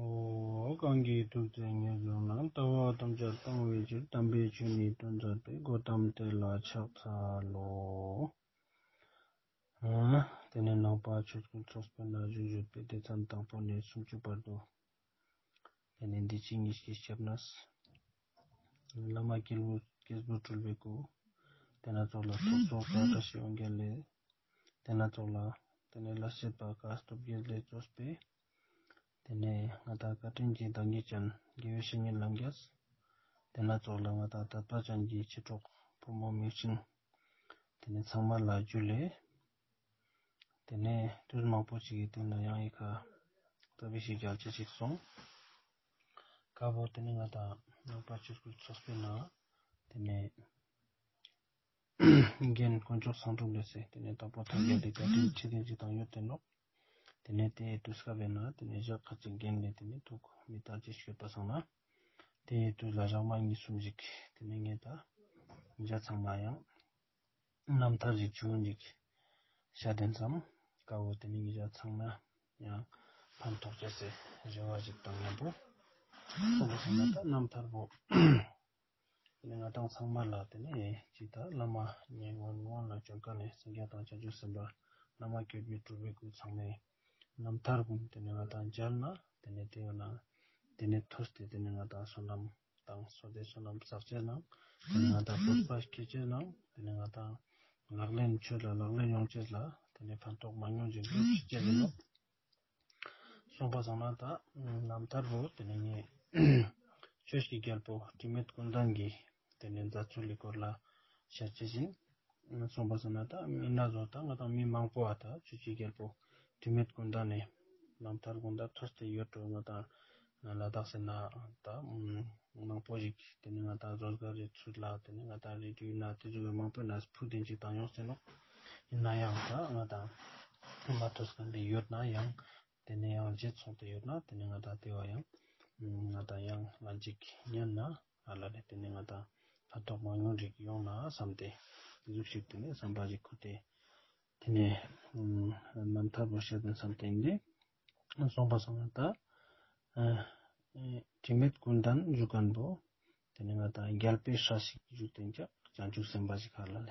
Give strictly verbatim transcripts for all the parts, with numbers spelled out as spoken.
ཨོ། གང་གིས་ཐུགས་བརྩེ་ཉེར་བཟུང་ན། ལྟ་བ་ཐམས་ཅད་སྤང་བའི་ཕྱིར། དམ་པའི་ཆོས་ནི་སྟོན་མཛད་པའི། གོའུ་ཏམ་དེ་ལ་ཕྱག་འཚལ་ལོ། ཨ། དེ་ནས་ནང་པ་ཆོས་སྐུའི་ཚོགས་པའི་ནང་བཞུགས་ཡོད་པའི་སྡེ་ཚན་དང་པོ་ནས་སུམ་ཅུ་བར་དུ། དེ་ནས་འདི་ཕྱི་གཉིས་ཀྱི་ཞབས་ནས། བླ་མ་སྐྱེས་བུ་སྐྱེས་བུ་སྤྲུལ་པའི་སྐུ། དེ་ན་ཚོགས་ལ་ཐུགས་སྲོག་བཀའ་བཀྲ་ཤིས་འོད་འགེལ་ལས། དེ་ན་ཚོགས་ལ། དེ་ནས་ལ་སྲིད་པ་བཀའ་སྟོབས་རྒྱས་ལས་གཙོས་པའི། དེ་ནས་ང་དང་བཀའ་དྲིན་གྱི་བདག་ཉིད་ཅན་དགེ་བའི་བཤེས་གཉེན་རྣམ་རྒྱལ། དེ་ན་ཚོགས་ལ་ང་དང་དད་པ་ཅན་གྱི་མཆེད་གྲོགས་ཕོ་མོ་མིང་སྲིང་། དེ་ནས་ཚང་མ་ལ་ཇུ་ལེ། དེ་ནས་དུས་མང་པོ་ཞིག་གི་སྟེང་ན་ཡང་ཡི་ཁ་ལྟ་བུ་ཞིག་རྒྱལ་ཆ་ཞིག་སོང་། དཀར་པོ་དེ་ནས་ང་དང་ནང་པ་ཆོས་སྐུའི་ཚོགས་པའི་ནང་། དེ་ནས་རྒན་དཀོན་མཆོག་གསང་སྒྲུབ་ལས་ཟེར། དེ་ནས་དྭགས་པོ་ཐང་རྒྱལ་དེ་བཀའ་དྲིན་ཆེ་ལྡན་ཅིག་དང་ཡོད་དེ་ནོག་དེ་ནས་དེའི་དུས་སྐབས་ཡིན་ན་དེ་ནས་ཞག་ཁ་ཅིག་རྒན་ལས་དེ་ནས་ཐུག་མི་ལྟ་ཅི་ཤོད་པ་སང་ན། དེའི་དུས་ལ་ཞག་མ་གཉིས་གསུམ་ཞིག་དེ་ནས་ངས་ད་ཉིན་ཞག་ཚང་མ་ཡང་རྣམ་ཐར་ཞིག་བྱུང་ཞིག་བཤད་དེ་མཚམས་དཀར་པོ་དེ་ནས་ཉིན་ཞག་ཚང་མ་ཡང་ཕན་ཐོགས་ཅེས་སི་རེ་བ་ཞིག་དང་མཉམ་པོ། སོང་པ་སང་ན་ད་རྣམ་ཐར་པོ། དེ་ནས་ང་དང་ཚང་མ་ལ་དེ་ནས་ཅི་ལྟར་བླ་མ་ཉེ་སྔོན་སྔོན་ལ་བྱོན་མཁན་ནས་སངས་རྒྱས་དང་བྱང་ཆུབ་སེམས་དཔའ་བླ་མ་སྐྱེས་བུ་སྤྲུལ་པའི་སྐུ་ཚང་མས་རྣམ་ཐར་ཀུན་དེ་ནས་ང་དང་མཇལ་ན། དེ་ནས་དེ་ཡོད་ན་དེ་ནས་ཐོས་ཏེ་དེ་ནས་ང་དང་བསོད་ནམས་དང་བསོད་བདེ་བསོད་ནམས་བསགས་ཅེས་ནང་དེ་ནས་ང་དང་སྤོབས་པ་སྐྱེ་ཅེས་ནང་དེ་ནས་ང་དང་ལག་ལེན་ཆོས་ལ་ལག་ལེན་ཡོང་ཅེས་ལ་དེ་ནས་ཕན་ཐོགས་མང་ཉུང་ཅིག་འགྲུབ་ཅེས་ཡིན་ནོ། སོང་པ་སང་ན་ད་རྣམ་ཐར་པོ་དེ་ནས་ངས་ཆོས་ཀྱི་རྒྱལ་པོ་དྲི་མེད་ཀུན་ལྡན་གྱི་དེ་ནས་མཛད་ཚུལ་གྱི་སྐོར་ལ་བཤད་ཅེས་ཡིན། སོང་པ་སང་ན་ད་མི་སྣ་བཟོ་ད་ང་དང་མི་མང་པོ་བ་ད་ཆོས་ཀྱི་རྒྱལ་པོ་དྲི་མེད་ཀུན་ལྡན་ནས་རྣམ་ཐར་ཀུན་ད་ཐོས་ཏེ་ཡོད་འགྲོ། ང་དང་ལ་དྭགས་ཟེར་ན་ད་མང་པོ་ཞིག་དེ་ནས་ང་དང་བཟོ་དཀའ་རེད་ཚུལ་ལ་དེ་ནས་ང་དང་རེ་ཌིའོ་ན་དེ་ཚོ་གི་མང་པོ་ན་ཕུལ་དེ་ཅིག་དང་ཡོང་ཟེར་ནོ། ཡིན་ན་ཡང་ད་ང་དང་མ་ཐོས་མཁན་དེ་ཡོད་ན་ཡང་དེ་ནས་ཡང་རྗེས་ཚོགས་དེ་ཡོད་ན་དེ་ནས་ང་དང་དེ་བ་ཡང་ང་དང་ཡང་ལ་འཇིག་ཉན་ན་ཨ་ལ་རེད། དེ་ནས་ང་དང་ཕན་ཐོགས་མང་ཉུང་རིག་ཡོང་ན་བསམ་སྟེ་གཟུགས་ཤིག་དེ་ནས་བསམ་པ་ཞིག་ཁུར་ཏེ། དེ་ནས་རྣམ་ཐར་པོ་བཤད་དོན་བསམ་སྟེ་ཡིན་ཏེ། སོང་པ་སང་ན་ད་དྲི་མེད་ཀུན་ལྡན་བཞུགས་མཁན་པོ། དེ་ནས་ང་དང་རྒྱལ་པོའི་སྲས་ཤིག་བཞུགས་ཏེ་ཀྱང་བྱང་ཆུབ་སེམས་དཔའ་ཞིག་ཧ་ལ་ལས།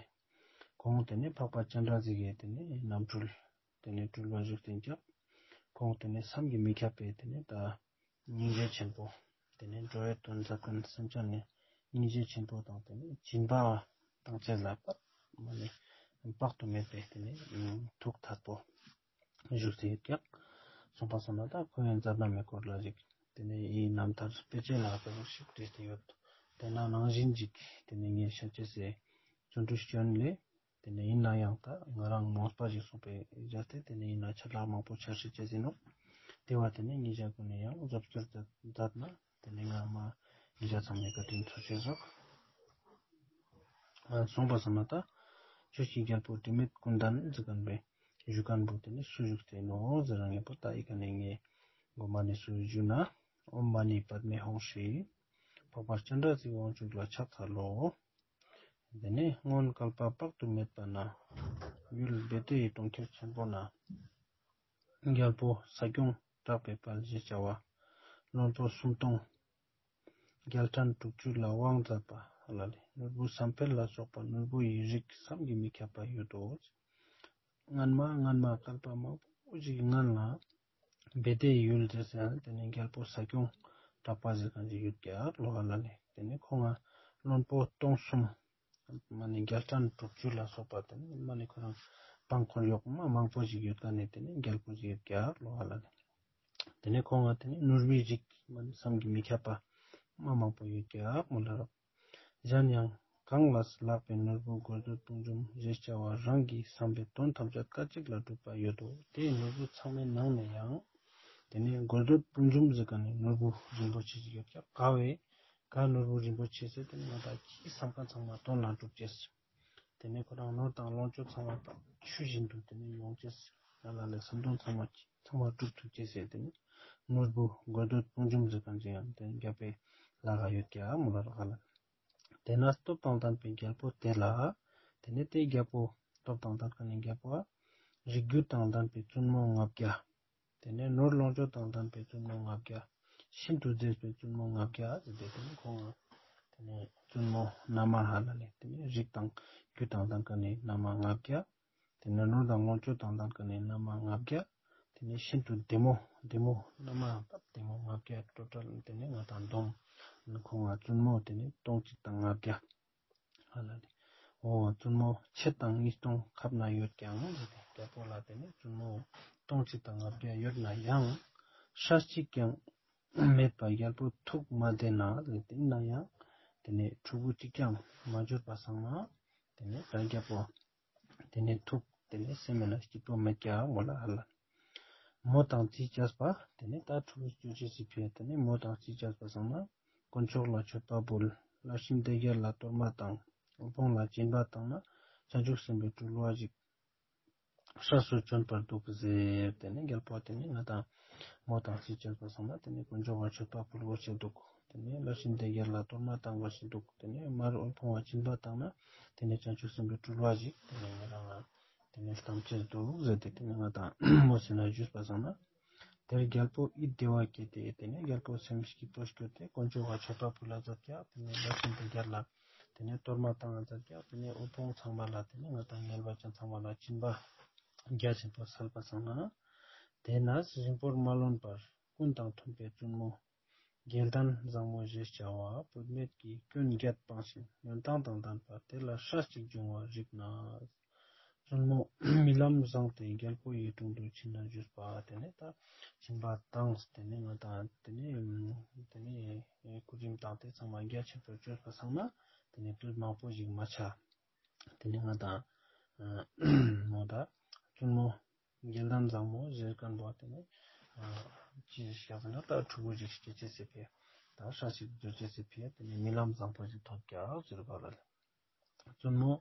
ཁོང་དེ་ནས་འཕགས་པ་སྤྱན་རས་གཟིགས་ཀྱི་དེ་ནས་རྣམ་སྤྲུལ། དེ་ནས་སྤྲུལ་པ་བཞུགས་ཏེ་ཀྱང་། ཁོང་དེ་ནས་བསམ་གྱིས་མི་ཁྱབ་པའི་དེ་ནས་ད་སྙིང་རྗེ་ཆེན་པོ། དེ་ནས་འགྲོ་བའི་དོན་མཛད་མཁན་སེམས་ཅན་ནི་སྙིང་རྗེ་ཆེན་པོ་དང་དེ་ནས་སྦྱིན་པ་བཏང་ཅེས་ལ་དཔག་མ་ནས་དཔག་ཏུ་མེད་པའི་དེ་ནས་ཐུགས་ཐག་པོ་བཞུགས་ཏེ་ཡོད་ཀྱང་། སོང་པ་སང་ན་ད་ཁོ་ཡང་མཛད་རྣམ་མི་སྐོར་ལ་ཞིག་དེ་ནས་ཡི་རྣམ་ཐར་དཔེ་ཆའི་ནང་ལྟ་བུ་ཞིག་བྲིས་ཏེ་ཡོད། དེ་ན་ནང་བཞིན་ཅིག་དེ་ནས་ངས་བཤད་ཅེས་སི་བརྩོན་འགྲུས་བསྐྱོན་ལས། དེ་ནས་ཡིན་ན་ཡང་ད་ང་རང་མོས་པ་ཞིག་གསུངས་པའི་རྒྱ་སྟེ་དེ་ནས་ཡིན་ན་ཆ་ལག་མང་པོ་ཆ་ཤས་བཅད་ཟིན་ནོ། དེ་བ་དེ་ནས་ཉིན་ཞག་ཀུན་ནས་ཡང་རྫོབ་སྐྱོར་མཛད་ན་དེ་ནས་ང་མ་ཉིན་ཞག་ཚང་མའི་བཀའ་དྲིན་ཐུགས་ཆེ་ཟོག་སོང་པ་སང་ན་ད་ཆོས་ཀྱི་རྒྱལ་པོ་དྲི་མེད་ཀུན་ལྡན་ཟེར་མཁན་པའི་བཞུགས་མཁན་པོ་དེ་ནས་སུ་བཞུགས་ཏེ་ནོ་ཟེར་རང་ངེས་པོ་ད་ཡི་ག་ནས་ངས་མགོ་མ་ནས་སུ་བཞུགས་ན། ཨོཾ་མ་ཎི་པདྨེ་ཧཱུྃ་ཧྲཱིཿ། འཕགས་པ་སྤྱན་རས་གཟིགས་དབང་ཕྱུག་ལ་ཕྱག་འཚལ་ལོ། དེ་ནས་སྔོན་བསྐལ་པ་དཔག་ཏུ་མེད་པ་ན། ཡུལ་བེ་ཏའི་གྲོང་ཁྱེར་ཆེན་པོ་ན། རྒྱལ་པོ་ས་སྐྱོང་གྲགས་པའི་དཔལ་ཞེས་བྱ་བ། བློན་པོ་སུམ་སྟོང་། རྒྱལ་ཕྲན་དྲུག་ཅུ་ལ་དབང་མཛད་པ་ལ་ལས་ནོར་བུ་བསམ་འཕེལ་ལ་སོགས་པ་ནོར་བུ་ཡི་རིགས་བསམ་གྱིས་མི་ཁྱབ་པ་ཡོད་དོ། སྔན་མ་སྔན་མ་བསྐལ་པ་མང་པོ་ཞིག་སྔན་ལ། བེ་ཏའི་ཡུལ་དེ་ཟེར་ཡང་དེ་ནས་རྒྱལ་པོ་ས་སྐྱོང་གྲགས་པ་ཟེར་མཁན་ཅིག་ཡོད་ཀྱག་ལོ་ཧ་ལ་ལས། དེ་ནས་ཁོང་ང་བློན་པོ་སྟོང་གསུམ། མ་ནས་རྒྱལ་ཕྲན་དྲུག་ཅུ་ལ་སོགས་པ་དེ་ནས་མ་ནས་ཁོ་རང་དཔང་འཁོར་གཡོག་མ་མང་པོ་ཞིག་ཡོད་ཀ་ནས་དེ་ནས་རྒྱལ་པོ་ཞིག་ཡོད་ཀྱག་ལོ་ཧ་ལ་ལས། དེ་ནས་ཁོང་ང་དེ་ནས་ནོར་བུའི་རིགས་མ་ནས་བསམ་གྱིས་མི་ཁྱབ་པ་མ་མང་པོ་ཡོད་ཀྱག་མོ་ལ་རོགས། གཞན་ཡང་གང་ལ་ལགས་པའི་ནོར་བུ་དགོས་འདོད་དཔུང་འཇོམས་ཞེས་བྱ་བ་རང་གིས་བསམ་པའི་དོན་ཐམས་ཅད་སྐད་ཅིག་ལ་འགྲུབ་པ་ཡོད་དོ། དེའི་ནོར་བུ་ཚང་མའི་ནང་ནས་ཡང་དེ་ནས་དགོས་འདོད་དཔུང་འཇོམས་ཟེར་མཁན་ནི་ནོར་བུ་རིན་པོ་ཆེ་ཞིག་ཡོད་ཀྱག་ག་བས་ག་ནོར་བུ་རིན་པོ་ཆེ་ཟེར་དེ་ནས་ང་དང་ཅི་བསམ་མཁན་ཚང་མ་དོན་ལ་འགྲུབ་ཅེས། དེ་ནས་ཁོ་རང་ནོར་དང་ལོངས་སྤྱོད་ཚང་མ་དང་ཆུ་བཞིན་དུ་དེ་ནས་ཡོང་ཅེས། ང་ལ་ལས་བསམ་དོན་ཚང་མ་ཚང་མ་འགྲུབ་ཐུབ་ཅེས་ཟེར་དེ་ནས་ནོར་བུ་དགོས་འདོད་དཔུང་འཇོམས་ཟེར་མཁན་ཅིག་ཡང་དེ་ནས་རྒྱལ་པོའི་ལག་ག་ཡོད་ཀྱག་མོ་ལ་རག་ལ། དེ་ན་སྟོབས་དང་ལྡན་པའི་རྒྱལ་པོ་དེ་ལ། དེ་ནས་དེའི་རྒྱལ་པོ་སྟོབས་དང་ལྡན་མཁན་ནི་རྒྱལ་པོ་ཨ། རིགས་རྒྱུད་དང་ལྡན་པའི་བཙུན་མོ་ལྔ་བརྒྱ། དེ་ནས་ནོར་ལོངས་སྤྱོད་དང་ལྡན་པའི་བཙུན་མོ་ལྔ་བརྒྱ། ཤིན་ཏུ་མཛེས་པའི་བཙུན་མོ་ལྔ་བརྒྱ་ཟེར་ཏེ། དེ་ནས་ཁོང་ང་དེ་ནས་བཙུན་མོ་མནའ་མ་ཧ་ལ་ལས། དེ་ནས་རིགས་དང་རྒྱུད་དང་ལྡན་མཁན་ནི་མནའ་མ་ལྔ་བརྒྱ། དེ་ནས་ནོར་དང་ལོངས་སྤྱོད་དང་ལྡན་མཁན་ནི་མནའ་མ་ལྔ་བརྒྱ། དེ་ནས་ཤིན་ཏུ་བདེ་མོ་བདེ་མོ་མནའ་མ་བདེ་མོ་ལྔ་བརྒྱ། ཊོ་ཊལ་དེ་ནས་ང་དང་བསྡོམས་ཁོང་ང་བཙུན་མོ་དེ་ནས་སྟོང་གཅིག་དང་ལྔ་བརྒྱ། ཧ་ལ་ལས། འོ་བཙུན་མོ་ཕྱེད་དང་ཉིས་སྟོང་ཁབ་ན་ཡོད་ཀྱང་ཟེར་ཏེ། རྒྱལ་པོ་ལ་དེ་ནས་བཙུན་མོ་སྟོང་གཅིག་དང་ལྔ་བརྒྱ་ཡོད་ན་ཡང་། སྲས་གཅིག་ཀྱང་མེད་པ་རྒྱལ་པོ་ཐུགས་མ་བདེ་ན་ཟེར་ཏེ། ཡིན་ན་ཡང་དེ་ནས་ཕྲུ་གུ་གཅིག་ཀྱང་མ་གྱུར་པ་སོང་ན། དེ་ནས་ད་རྒྱལ་པོ་དེ་ནས་ཐུགས་དེ་ནས་སེམས་ལ་སྐྱིད་པོ་མེད་ཀྱང་ངོ་ལ་ཧ་ལ། མོ་དང་རྩིས་བཅད་པ། དེ་ནས་ད་ཕྲུ་གུ་སྐྱོ་ཅེས་སི་ཕི་ཡ། དེ་ནས་མོ་དང་རྩིས་བཅད་པ་སོང་ན། དཀོན་མཆོག་ལ་མཆོད་པ་ཕུལ། ལྷ་ཤིང་སྡེ་བརྒྱད་ལ་གཏོར་མ་བཏང་། དབུལ་ཕོངས་ལ་སྦྱིན་པ་བཏང་ན། བྱང་ཆུབ་སེམས་དཔའི་སྤྲུལ་བ་ཞིག་སྲས་སུ་བྱོན་པར་འདུག་ཟེར། དེ་ནས་རྒྱལ་པོ་དེ་ནས་ང་དང་མོ་དང་རྩིས་བཅད་པ་སོང་ན། དེ་ནས་དཀོན་མཆོག་ལ་མཆོད་པ་ཕུལ་དགོས་ཤེས་འདུག་དེ་ནས་ལྷ་ཤིང་སྡེ་བརྒྱད་ལ་གཏོར་མ་བཏང་དགོས་ཤེས་འདུག་དེ་ནས་མར་དབུལ་ཕོངས་ལ་སྦྱིན་པ་བཏང་ན། དེ་ནས་བྱང་ཆུབ་སེམས་དཔའི་སྤྲུལ་བ་ཞིག་དེ་ནས་ང་རང་ལ་དེ་ནས་ལྟམ་ཅེས་འདུག་ཟེར་ཏེ། དེ་ནས་ང་དང་མོ་ཟེར་ན་ཞུས་པ་སོང་ན། དེར་རྒྱལ་པོ་ཡིད་བདེ་བ་སྐྱེས་ཏེ། དེ་ནས་རྒྱལ་པོ་སེམས་སྐྱིད་པོ་སྐྱོ་སྟེ། དཀོན་མཆོག་ལ་མཆོད་པ་ཕུལ་ལ་མཛད་ཀྱང་། དེ་ནས་ལྷ་ཤིང་སྡེ་བརྒྱད་ལ་དེ་ནས་གཏོར་མ་བཏང་ལ་མཛད་ཀྱང་། དེ་ནས་དབུལ་ཕོངས་ཚང་མ་ལ་དེ་ནས་ང་དང་ངལ་བ་ཅན་ཚང་མ་ལ་སྦྱིན་པ་རྒྱ་ཆེན་པོ་སལ་པ་སོང་ན། དེས་ན་རིང་པོར་མ་ལོན་པར་ཀུན་དང་མཐུན་པའི་བཙུན་མོ་དགེ་ལྡན་བཟང་མོ་ཞེས་བྱ་བ། བུད་མེད་ཀྱི་སྐྱོན་བརྒྱད་སྤངས་ཤིང་ཉོན་ཐང་དང་ལྡན་པ་དེ་ལ་སྲས་གཅིག་འབྱུང་བར་རིགས་ན། བཙུན་མོ་རྨི་ལམ་བཟང་སྟེ་རྒྱལ་པོ་ཡི་དྲུང་དུ་ཕྱིན་ལ་ཞུས་པ། དེ་ནས་ད་སྦྱིན་པ་བཏང་། དེ་ནས་ང་དང་དེ་ནས་དེ་ནས་སྐུ་རིམ་དང་དེ་ཚང་མ་རྒྱ་ཆེན་པོ་བཅོས་པ་སོང་ན། དེ་ནས་དུས་མང་པོ་ཞིག་མ་ཆ། དེ་ནས་ང་དང་མོ་ད་བཙུན་མོ་དགེ་ལྡན་བཟང་མོ་ཟེར་མཁན་པོ་དེ་ནས་ཅི་ཞིག་ཟེར་ན། ད་ཕྲུ་གུ་ཞིག་སྐྱེ་ཅེས་སི་ཕི་ཡ། ད་སྲས་ཤིག་འཛོ་ཅེས་སི་ཕི་ཡ། དེ་ནས་རྨི་ལམ་བཟང་པོ་ཞིག་ཐོབ་ཀྱང་ཟེར་བ་ལ། བཙུན་མོ་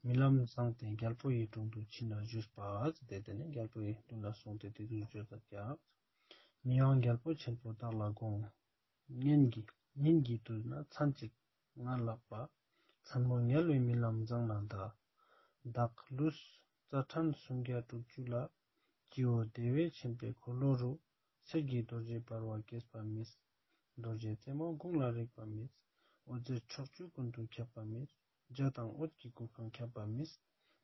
རྨི་ལམ་བཟང་སྟེ་རྒྱལ་པོ་ཡི་དྲུང་དུ་ཕྱིན་ལ་ཞུས་པ་ཟེར་ཏེ། དེ་ནས་རྒྱལ་པོ་ཡི་མདུན་ལ་སོང་སྟེ་དེ་དུས་བརྗོད་པ་ཀྱང་། མི་ཡང་རྒྱལ་པོ་ཆེན་པོ་བདག་ལ་དགོངས། ཉིན་གྱི་ཉིན་གྱི་དུས་ན་མཚན་གཅིག་ང་ལགས་པ། མཚན་མོ་དམྱལ་བའི་རྨི་ལམ་བཟང་ན་གདའ། བདག་ལུས་རྩ་ཕྲན་སུམ་བརྒྱ་དྲུག་ཅུ་ལ། སྤྱི་བོ་བདེ་བས་མཆིན་པའི་འཁོར་ལོ་རུ། གསེར་གྱི་རྡོ་རྗེ་འབར་བ་སྐྱེས་པ་མིས། རྡོ་རྗེ་རྩེ་མོ་དགུང་ལ་རེག་པ་མིས། འོད་ཟེར་ཕྱོགས་བཅུ་ཀུན་ཏུ་ཁྱབ་པ་མིས། འཇའ་དང་འོད་ཀྱི་གུར་ཁང་ཁྱབ་པ་མིས།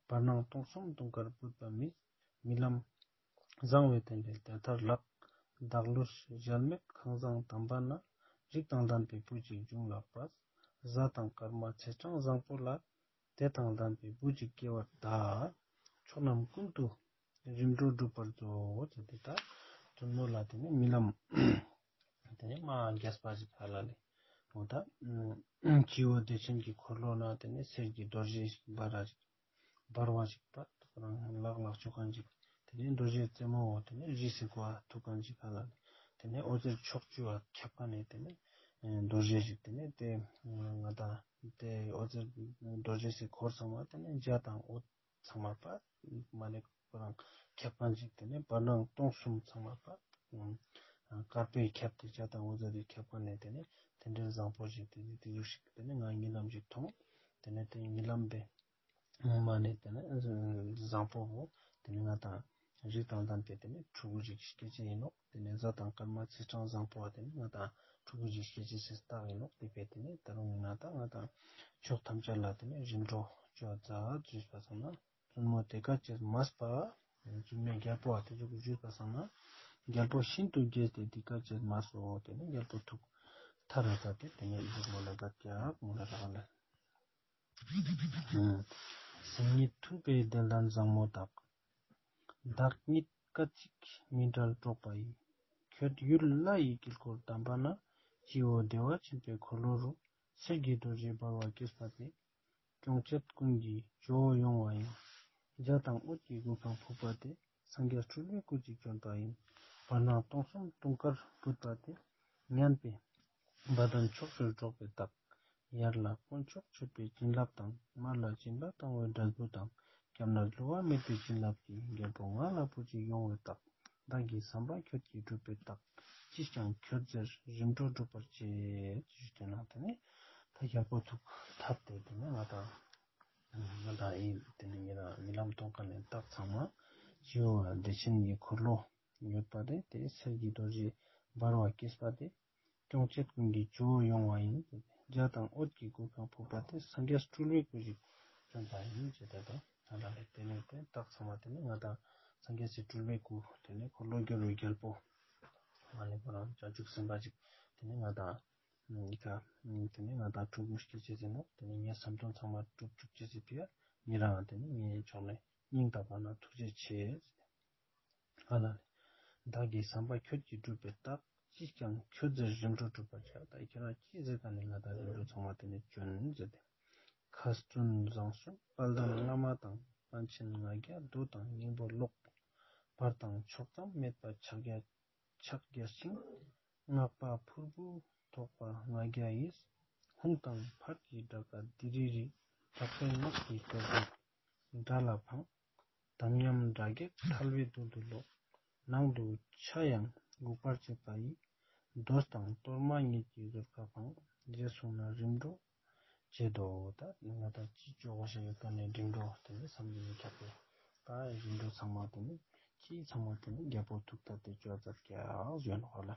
བར་སྣང་སྟོང་གསུམ་དུང་དཀར་བུད་པ་མིས། རྨི་ལམ་བཟང་བའི་རྟེན་འབྲེལ་དེ་ལྟར་ལགས། བདག་ལུས་གཞལ་མེད་ཁང་བཟང་དམ་པ་ན། རིགས་དང་ལྡན་པའི་བུ་གཅིག་འབྱུང་ལགས་པས། གཟའ་དང་སྐར་མ་ཚེས་གྲངས་བཟང་པོ་ལ། དེ་དང་ལྡན་པའི་བུ་གཅིག་སྐྱེ་བར་གདའ། ཕྱོགས་རྣམས་ཀུན་ཏུ་རིམ་གྲོ་སྒྲུབ་པར་མཛོད་ཟེར་ཏེ། ད་བཙུན་མོ་ལ་དེ་ནས་རྨི་ལམ་དེ་ནས་མ་རྒྱས་པ་ཞིག་ཧ་ལ་ལས། འོ་ད་སྤྱི་བོ་བདེ་ཆེན་གྱི་འཁོར་ལོ་ན་དེ་ནས་གསེར་གྱི་རྡོ་རྗེ་ཞིག་འབར་བ་ཞིག་འབར་བ་ཞིག་པ། ཁོ་རང་ལག་ལག་ཆོག་མཁན་ཞིག་དེ་ནས་རྡོ་རྗེ་རྩེ་མོ་འོ་དེ་ནས་རི་སི་ཀོ་ཐུག་མཁན་ཞིག་ཧ་ལ་ལས། དེ་ནས་འོད་ཟེར་ཕྱོགས་བཅུ་བ་ཁྱབ་མཁན་ནས་དེ་ནས་རྡོ་རྗེ་ཞིག་དེ་ནས་དེ་ང་དང་དེ་འོད་ཟེར་རྡོ་རྗེ་སི་འཁོར་ཚང་མ་དེ་ནས་འཇའ་དང་འོད་ཚང་མ་པ། མ་ནས་ཁོ་རང་ཁྱབ་མཁན་ཞིག་དེ་ནས་བར་སྣང་སྟོང་གསུམ་ཚང་མ་པ། དཀར་པོས་ཁྱབ་སྟེ་འཇའ་དང་འོད་ཟེར་གྱིས་ཁྱབ་མཁན་ནས་དེ་ནས་རྟེན་འབྲེལ་བཟང་པོ་ཞིག་དེ་ནས་དེ་ཟུག་ཞིག་དེ་ནས་ང་རྨི་ལམ་ཞིག་མཐོང་། དེ་ནས་དེ་རྨི་ལམ་པའི་ངོ་མ་ནས་དེ་ནས་བཟང་པོ་བོ་དེ་ནས་ང་དང་རིགས་དང་ལྡན་པའི་དེ་ནས་ཕྲུ་གུ་ཞིག་སྐྱེ་ཅེས་ཡིན་ནོག་དེ་ནས་གཟའ་དང་སྐར་མ་ཚེས་གྲངས་བཟང་པོ་བ་དེ་ནས་ང་དང་ཕྲུ་གུ་ཞིག་སྐྱེ་ཅེས་སི་རྟགས་ཡིན་ནོག་དེ་བས་དེ་ནས་ད་རུང་ཡིན་ན་ད་ང་དང་ཕྱོགས་ཐམས་ཅད་ལ་དེ་ནས་རིམ་གྲོ་བཅོ་མཛད་ཞུས་པ་སོང་ན། བཙུན་མོ་དེ་སྐད་ཅེས་སྨྲས་པ། བཙུན་མོས་རྒྱལ་པོ་བ་དེ་ཚོ་གིས་ཞུས་པ་སོང་ན། རྒྱལ་པོ་ཤིན་ཏུ་དགྱེས་ཏེ་དེ་སྐད་ཅེས་སྨྲས་སོ། དེ་ནས་རྒྱལ་པོ་ཐུགས་ཐར་ར་ས་དེ་དེ་ནས་ཡིད་མོ་ལ་བབ་ཀྱག་མོ་ལ་རག་ལ། སེམས་ཉིད་མཐུན་པའི་དགེ་ལྡན་བཟང་མོ་དག་བདག་ཉིད་སྐད་ཅིག་མི་འབྲལ་འགྲོགས་པ་ཡི། ཁྱོད་ཡུལ་ལྷ་ཡི་དཀྱིལ་འཁོར་དམ་པ་ན། སྤྱི་བོ་བདེ་བ་ཆེན་པོའི་འཁོར་ལོ་རུ། གསེར་གྱི་རྡོ་རྗེ་འབར་བ་སྐྱེས་པ་སྟེ། སྐྱོང་བྱེད་ཀུན་གྱི་ཇོ་བོ་ཡོང་བ་ཡིན། འཇའ་དང་འོད་ཀྱི་གུར་ཁང་ཕུབ་པ་སྟེ། སངས་རྒྱས་སྤྲུལ་པའི་སྐུ་གཅིག་བྱོན་པ་ཡིན། བར་སྣང་སྟོང་གསུམ་དུང་དཀར་བུད་པ་སྟེ། མཉན་པའི་བ་དན་ཕྱོགས་བཅུར་སྒྲོག་པའི་རྟགས། ཡར་ལ་དཀོན་མཆོག་མཆོད་པའི་བྱིན་རླབས་དང་། མར་ལ་སྦྱིན་པ་བཏང་བའི་འབྲས་བུ་དང་། སྐྱབས་གནས་བསླུ་བ་མེད་པའི་བྱིན་རླབས་ཀྱིས། རྒྱལ་པོ་ང་ལ་བུ་གཅིག་ཡོང་བའི་རྟགས། བདག་གི་བསམ་པ་ཁྱོད་ཀྱིས་འགྲུབ་པའི་རྟགས། ཅིས་ཀྱང་ཁྱོད་ཟེར་རིམ་གྲོ་སྒྲུབ་པར་བྱེད། ཞུས་ཏེ་ན་དེ་ནས་ད་རྒྱལ་པོ་ཐུགས་ཐར་ཏེ་དེ་ནས་ང་དང་ང་དང་ཨེ་དེ་ནས་ངེད་རང་རྨི་ལམ་མཐོང་མཁན་ནས་རྟགས་ཚང་མ་སྤྱི་བོ་བདེ་ཆེན་གྱི་འཁོར་ལོ་ ཡོད་པ་དེ་དེ་གསེར་གྱི་རྡོ་རྗེ་འབར་བ་སྐྱེས་པ་དེ། སྐྱོང་བྱེད་ཀུན་གྱི་ཇོ་བོ་ཡོང་བ་ཡིན། རྒྱ་དང་འོད་ཀྱི་གོ་འཕང་ཕོག་པ་དེ་སངས་རྒྱས་སྤྲུལ་པའི་སྐུ་ཞིག་བྱོན་པ་ཡིན་ཟེར་ཏེ། ད་ང་དང་དེ་ནས་དེ་རྟགས་ཚང་མ་དེ་ནི་ང་དང་སངས་རྒྱས་སི་སྤྲུལ་པའི་སྐུ་དེ་ནི་འཁོར་ལོ་སྒྱུར་བའི་རྒྱལ་པོ་མ་ནི་པོ་རང་བྱང་ཆུབ་སེམས་དཔའ་ཅིག་དེ་ནི་ང་དང་ད་དེ་ནི་ང་དང་ཕྲུ་གུ་སྐྱེ་ཅེས་ཟེར་ན་དེ་ནི་ངའི་བསམ་དོན་ཚང་མ་གྲུབ་བཅུག་ཅེས་ཟེར་ཕི་ཡ་ཉེ་རང་དེ་ནི་ངའི་ཕྱོགས་ནས་སྙིང་ཐག་པ་ན་ཐུགས་རྗེ་ཆེ། ཨ་ལ་ལས། བདག་གི་བསམ་པ་ཁྱོད་ཀྱིས་སྒྲུབ་པའི་རྟགས། ཅིས་ཀྱང་ཁྱོད་ཟེར་རིམ་གྲོ་སྒྲུབ་པར་བྱ། ད་ཁྱེད་རང་ཅི་ཟེར་ད་ནི་ང་དང་རིམ་གྲོ་ཚང་མ་དེ་ནས་བྱོན་ཟེར་ཏེ། མཁས་སྤྲུལ་བཟང་གསུམ་དཔལ་ལྡན་བླ་མ་དང་། པཎ་ཆེན་ལྔ་བརྒྱ་མདོ་དང་སྙིང་པོ་ཀློག། བར་དང་ཕྱོགས་ཙམ་མེད་པ་ཕྱག་རྒྱ་ཕྱག་རྒྱ་ཞིང་། སྔགས་པ་ཕུར་བུ་ཐོགས་པ་ལྔ་བརྒྱ་ཡིས། ཧཱུྃ་དང་ཕཊ་ཀྱི་སྒྲ་སྐད་དི་རི་རི། དྲག་པོའི་དམག་གི་སྐད་དེ་སྒྲ་ལ་འཕངས། དམ་ཉམས་དགྲ་བགེགས་ཐལ་བའི་རྡུལ་དུ་རློག། ནང་དུ་ཆ་ཡང་འགུགས་པར་བྱེད་པ་ཡི། རྡོ་དང་གཏོར་མ་ཉིད་ཀྱི་ཟུར་ཁ་འཕང་། ཞེས་གསུངས་ན་རིམ་གྲོ་བྱེད་དོ། ད་ང་དང་ཅི་ཅོ་གོ་ཤ་ཡོད་ཀ་ནས་རིམ་གྲོ་དེ་ནི་བསམ་གྱིས་མི་ཁྱབ་པའི་ད་རིམ་གྲོ་ཚང་མ་དེ་ནི་ཅི་ཚང་མ་དེ་ནི་རྒྱལ་པོ་ཐུགས་ཐད་དེ་ཅོ་ཛད་ཀྱག་ཟེར་ནོ་ཧ་ལ།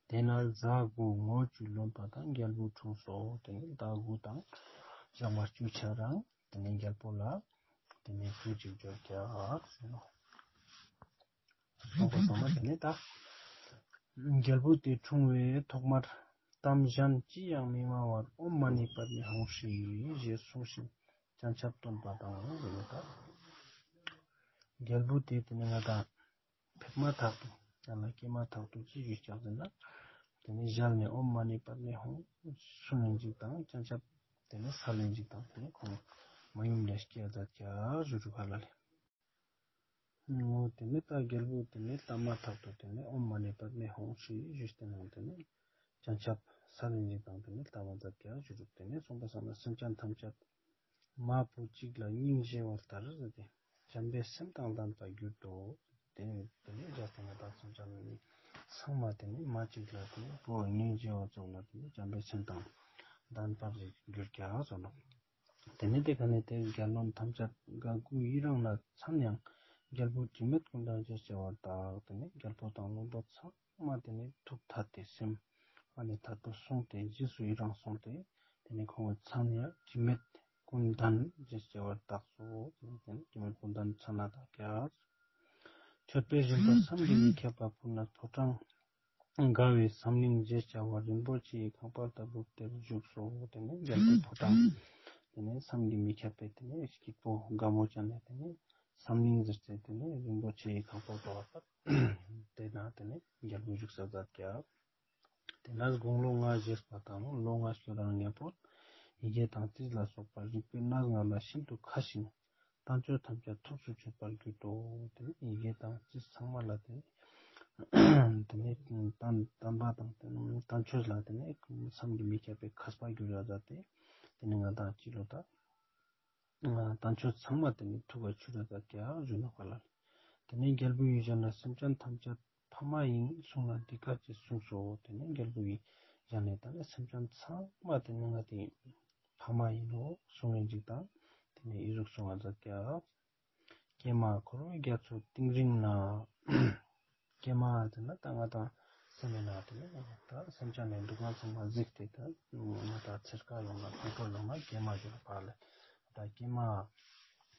དེ་ན་གཟའ་དགུ་ངོ་བཅུ་ལོན་པ་དང་རྒྱལ་པོ་འཁྲུངས་སོ། དེ་ནི་ཟླ་དགུ་དང་ཞག་མ་བཅུ་ཆ་རང་དེ་ནི་རྒྱལ་པོ་ལ་དེ་ནི་བུ་གཅིག་འབྱོར་ཀྱག་ཟེར་ནོ། སོང་པ་སོང་ན་དེ་ནི་ད་རྒྱལ་པོ་དེ་འཁྲུངས་པའི་ཐོག་མར་གཏམ་གཞན་ཅི་ཡང་མི་སྨྲ་བར་ཨོཾ་མ་ཎི་པདྨེ་ཧཱུྃ་ཧྲཱིཿ་ཞེས་གསུངས་ཤིང་སྤྱན་ཆབ་བཏོན་པ་དང་ཟེར་ནི་ད། རྒྱལ་པོ་དེ་དེ་ནི་ང་དང་ཕེབས་མ་ཐག་ཏུ་ཡང་ན་སྐྱེས་མ་ཐག་ཏུ་ཅི་ཞུས་ཀྱག་ཟེར་ན། དེ་ནི་ཞལ་ནས་ཨོཾ་མ་ཎི་པདྨེ་ཧཱུྃ་གསུང་ཡིན་ཅིག་དང་སྤྱན་ཆབ་དེ་ནི་སལ་ཡིན་ཅིག་དང་དེ་ནི་ཁོང་མ་ཡུམ་ལས་སྐྱེས་ཛད་ཀྱག་ཞུ་རུ་ཧ་ལ་ལས། ངོ་དེ་ནི་ད་རྒྱལ་པོ་དེ་ནི་བལྟ་མ་ཐག་ཏུ་དེ་ནི་ཨོཾ་མ་ཎི་པདྨེ་ཧཱུྃ་ཧྲཱིཿ་ཞུས་ཏེ་ནང་དེ་ནི་སྤྱན་ཆབ་སལ་ཡིན་ཅིག་དང་དེ་ནི་བལྟ་བ་ཛད་ཀྱག་ཞུ་རུ། དེ་ནི་སོང་པ་སོང་ན་སེམས་ཅན་ཐམས་ཅད་མ་བུ་གཅིག་ལ་སྙིང་རྗེ་བ་ལྟར་ཟེར་ཏེ། བྱམས་པའི་སེམས་དང་ལྡན་པར་གྱུར་ཏོ། དེ་ནས་དེ་ནས་རྒྱལ་པོ་ང་དང་སེམས་ཅན་ཚང་མ་དེ་ནས་མ་གཅིག་ལ་དེ་ནས་བུ་སྙིང་རྗེ་བ་ཙོགས་ལ་དེ་ནས་བྱམས་པའི་སེམས་དང་ལྡན་པར་གྱུར་ཀྱག་ཟེར་ནོ། དེ་ནས་དེ་ག་ནས་དེ་རྒྱལ་བློན་ཐམས་ཅད་དགའ་མགུ་ཡི་རངས་ལ་མཚན་ཡང་རྒྱལ་པོ་དྲི་མེད་ཀུན་ལྡན་ཞེས་བྱ་བར་གདགས། དེ་ནས་རྒྱལ་པོ་དང་བློན་པོ་ཚང་མ་དེ་ནས་ཐུགས་ཐད་དེ་སེམས་ཨ་ནི་ཐད་དུ་སོང་སྟེ་རྗེས་སུ་ཡི་རང་སོང་སྟེ། དེ་ནས་ཁོང་གི་མཚན་ཡང་དྲི་མེད་ཀུན་ལྡན་ཞེས་བྱ་བར་གདགས་སོ། དེ་ནས་དྲི་མེད་ཀུན་ལྡན་མཚན་ལ་གདགས་ཀྱག་མཆོད་པའི་རིམ་པ་བསམ་གྱིས་མི་ཁྱབ་པ་ཕུལ་ན་ཕོ་བྲང་དགའ་བའི་ཟམ་གླིང་ཞེས་བྱ་བ་རིན་པོ་ཆེའི་ཁང་པ་ལྟ་བུ་དེར་བཞུགས་སོ། དེ་ནས་རྒྱལ་པོའི་ཕོ་བྲང་དེ་ནས་བསམ་གྱིས་མི་ཁྱབ་པའི་དེ་ནས་སྐྱིད་པོ་དགའ་མོ་ཅན་ནས་དེ་ནས་ཟམ་གླིང་ཟེར་ཚེ་དེ་ནས་རིན་པོ་ཆེའི་ཁང་པ་ལྟ་བུ་དེ་ན་དེ་ནས་རྒྱལ་པོ་བཞུགས་ས་ཛད་ཀྱག་དེ་ནས་དགུང་ལོ་ལྔ་བཞེས་པ་དང་ལོ་ལྔ་བཅུ་རང་ཉམ་པོ་ཡི་གེ་དང་རྩིས་ལ་སོགས་པ་རིག་པའི་གནས་ལྔ་ལ་ཤིན་ཏུ་མཁས་ཤིང་། བསྟན་བཅོས་ཐམས་ཅད་ཐུགས་སུ་ཆུད་པར་གྱུར་ཏོ། དེ་ནས་ཡི་གེ་དང་རྩིས་ཚང་མ་ལ་དེ་ནས་དེ་ནས་བསྟན་བསྟན་པ་དང་དེ་ནས་བསྟན་བཅོས་ལ་དེ་ནས་བསམ་གྱིས་མི་ཁྱབ་པའི་མཁས་པ་གྱུར་ཡ་ཛད་དེ། དེ་ནས་ང་དང་སྤྱི་ལོ་ད་བསྟན་བཅོས་ཚང་མ་དེ་ནས་ཐུགས་ལ་ཆུད་ཡ་ཛད་ཀྱག་ཞུ་ནོ་ཧ་ལ། དེ་ནས་རྒྱལ་པོ་ཡི་ཞལ་ནས་སེམས་ཅན་ཐམས་ཅད་ཕ་མ་ཡིན་གསུངས་ན་འདི་སྐད་ཅེས་གསུངས་སོ། དེ་ནས་རྒྱལ་པོ་ཡི་ཞལ་ནས་ད་ནི་སེམས་ཅན་ཚང་མ་དེ་ནི་ང་དེ་ཕ་མ་ཡིན་ནོ་གསུང་ཡིན་ཅིག་དང་དེ་ནས་ཨི་ཟུག་གསུང་བ་ཛད་ཀྱག་ཀྱེ་མ་འཁོར་བའི་རྒྱ་མཚོ་གཏིང་རིང་ན། ཀྱེ་མ་དེ་ན་ད་ང་དང་སེམས་མེད་ན་དེ་ནི་ད་སེམས་ཅན་ནས་སྡུག་བསྔལ་ཚང་མ་གཟིགས་ཏེ་ད་ང་དང་ཚེར་ཀ་ཡོང་ན་ཁོང་ཁྲོ་ཡོང་ན་ཀྱེ་མ་ཞུ་བ་ལ། ད་ཀྱེ་མ་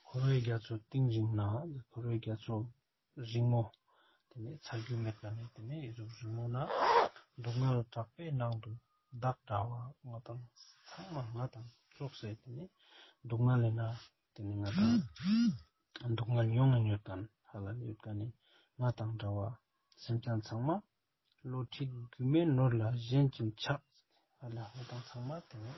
འཁོར་བའི་རྒྱ་མཚོ་གཏིང་རིང་ན། འཁོར་བའི་རྒྱ་མཚོ་རིང་མོ། དེ་ནས་ཚ་རྒྱུས་མེད་པ་ནས་དེ་ནས་ཨི་ཟུག་རིང་མོ་ན། སྡུག་བསྔལ་དྲག་པོའི་ནང་དུ་བདག་འདྲ་བ། ང་དང་ཚང་མ་ང་དང་ཙོགས་སེ་དེ་ནས་སྡུག་བསྔལ་ལས་ན་དེ་ནས་ང་དང་སྡུག་བསྔལ་མྱོང་ངེ་མྱོང་དང་ཧ་ལ་ཡོད་ཀ་ནས་ང་དང་འདྲ་བ་སེམས་ཅན་ཚང་མ། བློ་ཁྲིད་སྒྱུ་མའི་ནོར་ལ་ཞེན་ཅིང་ཆགས། ཨ་ལ་ང་དང་ཚང་མ་དེ་ནི་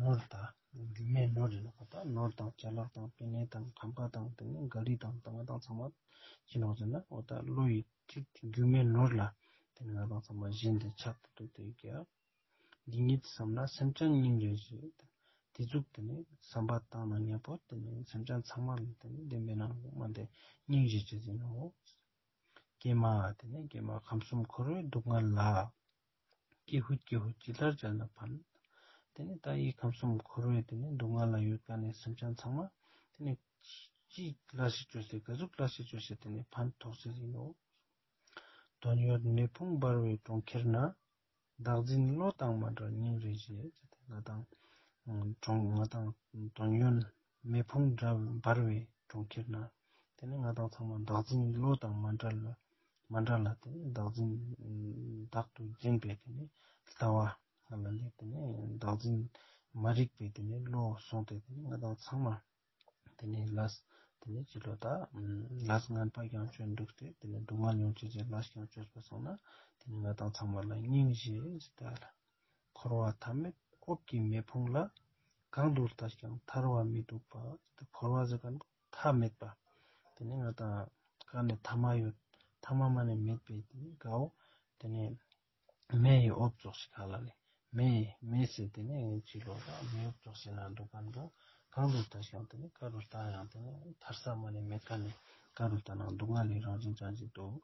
ནོར་དང་སྒྱུ་མའི་ནོར་ཡིན་ནོ་གོ། ད་ནོར་དང་ཅ་ལག་དང་པེ་ནེ་དང་ཁང་པ་དང་དེ་ནི་ག་རི་དང་ད་ང་དང་ཚང་མ་ཅི་ནོར་ཟེར་ན་འོ་ད་བློ་ཡི་ཁྲིད་སྒྱུ་མའི་ནོར་ལ་དེ་ནི་ང་དང་ཚང་མ་ཞེན་ཏེ་ཆགས་ཏེ་འདུག་སྟེ་ཡོད་ཀྱག་འདི་ཉིད་བསམ་ན་སེམས་ཅན་སྙིང་རེ་རྗེ། དེ་ཟུག་དེ་ནི་བསམ་པ་བཏང་ན་ཉམ་པོ་དེ་ནི་སེམས་ཅན་ཚང་མ་ལ་དེ་ནི་བདེན་པའི་ནང་མ་དེ་སྙིང་རྗེ་ཅི་ཟེར་ནོ། ཀྱེ་མ་དེ་ནས་ཀྱེ་མ་ཁམས་གསུམ་འཁོར་བའི་སྡུག་བསྔལ་ལ། ཀྱེ་ཧུད་ཀྱེ་ཧུད་ཇི་ལྟར་བྱས་ན་ཕན། དེ་ནས་ད་ཡི་ཁམས་གསུམ་འཁོར་བའི་དེ་ནས་སྡུག་བསྔལ་ལ་ཡོད་ཀ་ནས་སེམས་ཅན་ཚང་མ་དེ་ནས་ ཅིག་ལ་ཞིག་བཅོས་སེ་ག་ཟུག་ལ་ཞིག་བཅོས་སེ་དེ་ནས་ཕན་ཐོགས་སེ་ཡིན་ནོ། དོན་ཡོད་མེ་ཕུང་འབར་བའི་གྲོང་ཁྱེར་ན། བདག་འཛིན་བློ་དང་མ་བྲལ་སྙིང་རེ་རྗེ། ང་དང་གྲོང་ང་དང་དོན་ཡོད་མེ་ཕུང་འབར་བའི་གྲོང་ཁྱེར་ན། དེ་ནས་ང་དང་ཚང་མ་བདག་འཛིན་བློ་དང་མ་བྲལ་ལ་མ་བྲལ་ལ་དེ་ནས་བདག་འཛིན་བདག་ཏུ་འཛིན་པའི་དེ་ནས་ལྟ་བ་ལ་ལས་དེ་ནས་བདག་འཛིན་མ་རིག་པའི་དེ་ནས་བློ་སོང་སྟེ་དེ་ནས་ང་དང་ཚང་མ། དེ་ནས་ལས་དེ་ནས་ཅི་ལོ་ད་ལས་ངན་པ་ཀྱང་བཅོས་འདུག་སྟེ་དེ་ནས་སྡུག་བསྔལ་ཡོང་ཅེས་ཀྱི་ལས་ཀྱང་བཅོས་པ་སོང་ན། དེ་ནས་ང་དང་ཚང་མ་ལ་སྙིང་རྗེ་ཟེར་ད་ལ། འཁོར་བ་མཐའ་མེད་འོབས་ཀྱི་མེ་ཕུང་ལ། གང་དུ་ལྟས་ཀྱང་ཐར་བ་མི་འདུག་པ། དེ་འཁོར་བ་ཟེར་མཁན་མཐའ་མེད་པ། དེ་ནས་ང་དང་ག་ནས་ཐ་མ་ཡོད་ཐ་མ་མ་ནས་མེད་པའི་དེ་ནས་དགའ་བོ། དེ་ནས། མེ་ཡི་འོབས་ཙོགས་ཤིག་ག་ལ་ལས། མེ་ཡི་མེ་ཟེར་དེ་ནས་ངའི་ཕྱི་ལོགས་ལ་མེ་འོབས་ཙོགས་ཤིག་ན་འདུག་ག་འགྲོ། གང་དུ་ལྟས་ཀྱང་དེ་ནས་ག་རུ་ལྟ་ཡང་དེ་ནས་ཐར་ས་མ་ནས་མེད་ག་ནས་ག་རུ་ལྟ་ན་སྡུག་བསྔལ་ལས་རང་བཞིན་ཅན་ཞིག་འདུག།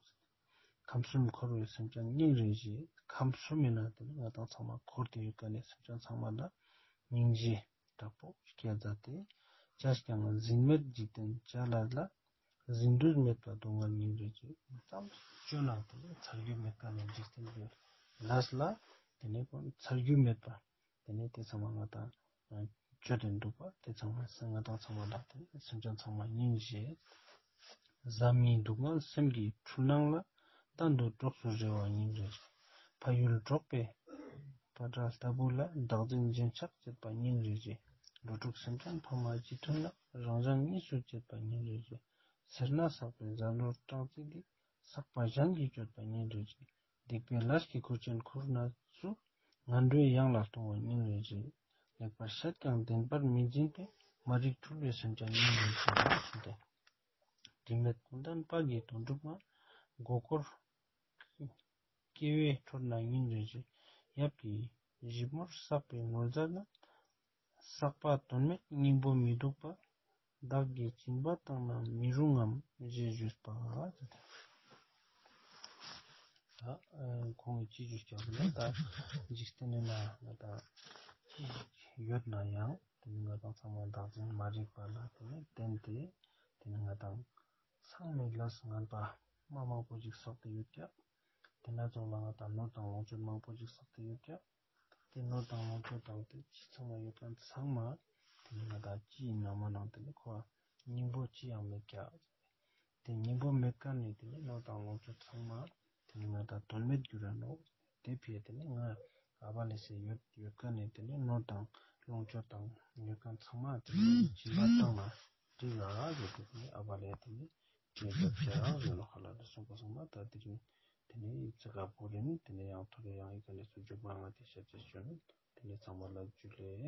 ཁམས་གསུམ་འཁོར་བའི་སེམས་ཅན་སྙིང་རེ་རྗེ། ཁམས་གསུམ་ཡིན་ན་དེ་ནས་ང་དང་ཚང་མ་འཁོར་དེ་ཡོད་ག་ནས་སེམས་ཅན་ཚང་མ་ལ་སྙིང་རྗེ། དྲག་པོ་སྐྱེ་མཛད་དེ། བྱས་ཀྱང་འཛིན་མེད་འཇིག་རྟེན་བྱ་ལས་ལ། འཛིན་འདོད་མེད་པ་སྡུག་བསྔལ་སྙིང་རེ་རྗེ། ཙམ་སྤྱོད་ན་དེ་ནས་ཚར་རྒྱུ་མེད་པ་ནས་འཇིག་རྟེན་པའི་ལས་ལ་དེ་ནས་ཚར་རྒྱུ་མེད་པ། དེ་ནས་དེ་ཚང་མ་ང་དང་སྤྱོད་དེ་འདུག་པ་དེ་ཚང་མ་ང་དང་ཚང་མ་ལ་དེ་ནས་སེམས་ཅན་ཚང་མ་སྙིང་རྗེ། བཟའ་མིའི་སྡུག་བསྔལ་སེམས་ཀྱི་འཁྲུལ་སྣང་ལ། གཏན་དུ་གྲོགས་སུ་རེ་བ་སྙིང་རེ་རྗེ། ཕ་ཡུལ་འབྲོག་པའི་པ་ཏྲ་ལྟ་བུ་ལ། བདག་འཛིན་འཛིན་ཆགས་བྱེད་པ་སྙིང་རེ་རྗེ། འགྲོ་དྲུག་སེམས་ཅན་ཕ་མ་རྗེས་མཐུན་ལ། རང་གཞན་གཉིས་སུ་བྱེད་པ་སྙིང་རེ་རྗེ། སེར་སྣ་བསགས་པའི་གཟའ་ལྷོར་སྐྲག་ཚིག་གིས། བསགས་པ་གཞན་གྱིས་གཅོད་པ་སྙིང་རེ་རྗེ། སྡིག་པའི་ལས་ཀྱི་མཁོ་ཆེན་ཁུར་ན་སུ། ངན་འགྲོའི་གཡང་ལ་ལྟུང་བ་སྙིང་རེ་རྗེ། ལེགས་པར་བཤད་ཀྱང་བདེན་པར་མི་འཛིན་པའི། མ་རིག་འཁྲུལ་བའི་སེམས་ཅན་སྙིང་རེ་རྗེ། དྲི་མེད་ཀུན་ལྡན་དཔལ་གྱི་དོན་གྲུབ་མ། མགོ་སྐོར་སྐྱེ་བོའི་ཁྲོད་ན་སྙིང་རེ་རྗེ། ཡབ་ཀྱི་ཞིབ་མོར་བསགས་པའི་ངོ་མཚར་ན། བསགས་པ་དོན་མེད་སྙིང་པོ་མི་སྡུག་པ། བདག་གིས་སྦྱིན་པ་བཏང་ན་མི་རུང་ངམ་ཞེས་ཞུས་པ། ད་ཁོང་གིས་ཅི་ཞུས་ཀྱང་ན་ད་འཇིག་རྟེན་ནི་ན་ང་དང་ཅི་ཞིག་ཡོད་ན་ཡང་དེ་ནི་ང་དང་ཚང་མ་བདག་འཛིན་མ་རིག་པ་ལ་དེ་ནི་བརྟེན་ཏེ་དེ་ནི་ང་དང་ཚང་མའི་ལས་ངན་པ་མ་མང་པོ་ཞིག་བསགས་ཏེ་ཡོད་ཀྱང་། དེ་ན་ཚོགས་ལ་ང་དང་ནོར་དང་ལོངས་སྤྱོད་མང་པོ་ཞིག་བསགས་ཏེ་ཡོད་ཀྱང་། དེ་ནོར་དང་ལོངས་སྤྱོད་དང་དེ་ཅི་ཚང་མ་ཡོད་མཁན་ཚང་མ་དེ་ནི་ང་དང་ཅི་ཡིན་ན་མ་ནང་དེ་ནི་ཁོ་སྙིང་པོ་ཅི་ཡང་མེད་ཀྱང་། དེ་སྙིང་པོ་མེད་མཁན་ནི་དེ་ནི་ནོར་དང་ལོངས་སྤྱོད་ཚང་མ་དེ་ནི་ང་དང་དོན་མེད་འགྱུར་ར་ནོ། དེ་ཕིའ་དེ་ནི་ང་ཨ་བ་ལེ་སེ་ཡོད་ཡོད་མཁན་ནི་དེ་ནི་ནོར་དང་ལོངས་སྤྱོད་དང་ཡོད་མཁན་ཚང་མ་དེ་ནི་སྦྱིན་པ་བཏང་ན་འགྲིག་ལ་ཟེར་ཏེ་དེ་ནི་ཨ་བ་ལེ་དེ་ནི་དེ་ལབ་ཀྱང་ཟེར་ལོ་ཁ་ལ་དེ་གསུངས་པ་སོང་ན། ད་དེ་རིང་དེ་ནི་ཙི་ག་བོ་རིན་དེ་ནི་ཡང་ཐོ་རེ་ཡང་ཡི་ག་ནས་སུ་འཇུག་པ་ང་དེ་ཤ་ཚེ་ཞོན་དེ་ནི་ཚང་མ་ལ་འཇུ་ལེ།